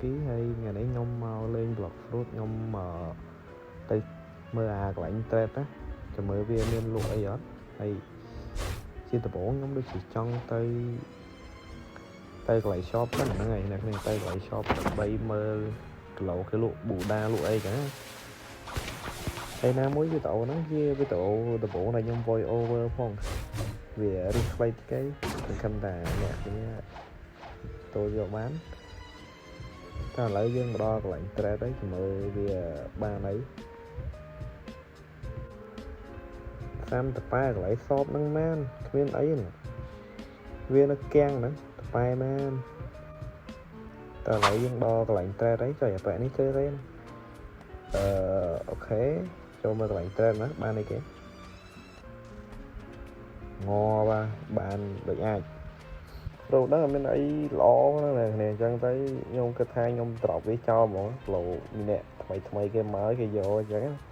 Lucky ហើយថ្ងៃនេះខ្ញុំមកលេង Blox Fruit ខ្ញុំមកទៅមើលអាកន្លែង trade ណាចាំមើលវាមានលក់អីអត់ហើយជាដំបូងខ្ញុំដូចជាចង់ទៅទៅកន្លែង shop ហ្នឹងហ្នឹងហើយអ្នកគ្នាទៅកន្លែង shop ដើម្បីមើលគីឡូគេលក់ប៊ូដាលក់អីចឹងហើយណាមួយវីដេអូហ្នឹងជាវីដេអូដំបូងដែលខ្ញុំ voice over ផងវារិះខ្លីតិចឯងសង្ឃឹមថាអ្នកគ្នាចូលយកបានតែឥឡូវយើងមកដល់កន្លែង trade ហើយចាំមើលវាបានអីសាំតប៉ែកន្លែង shop ហ្នឹងមែនគ្មានអីណាវានៅគាំងហ្នឹងតប៉ែមែនតែឥឡូវយើងដល់កន្លែង trade ហើយចុយអាប៉ែនេះជឿទេអឺ OK ចូលមើលកន្លែង trade ណាបានអីគេងបាទបានដូចអាចរោដឹងអត់មានអីល្អហ្នឹងណាគ្នាអញ្ចឹងទៅខ្ញុំគិតថាខ្ញុំ drop វាចោលហ្មងឡូមានអ្នកថ្មីថ្មីគេមកគេយកអញ្ចឹងណា។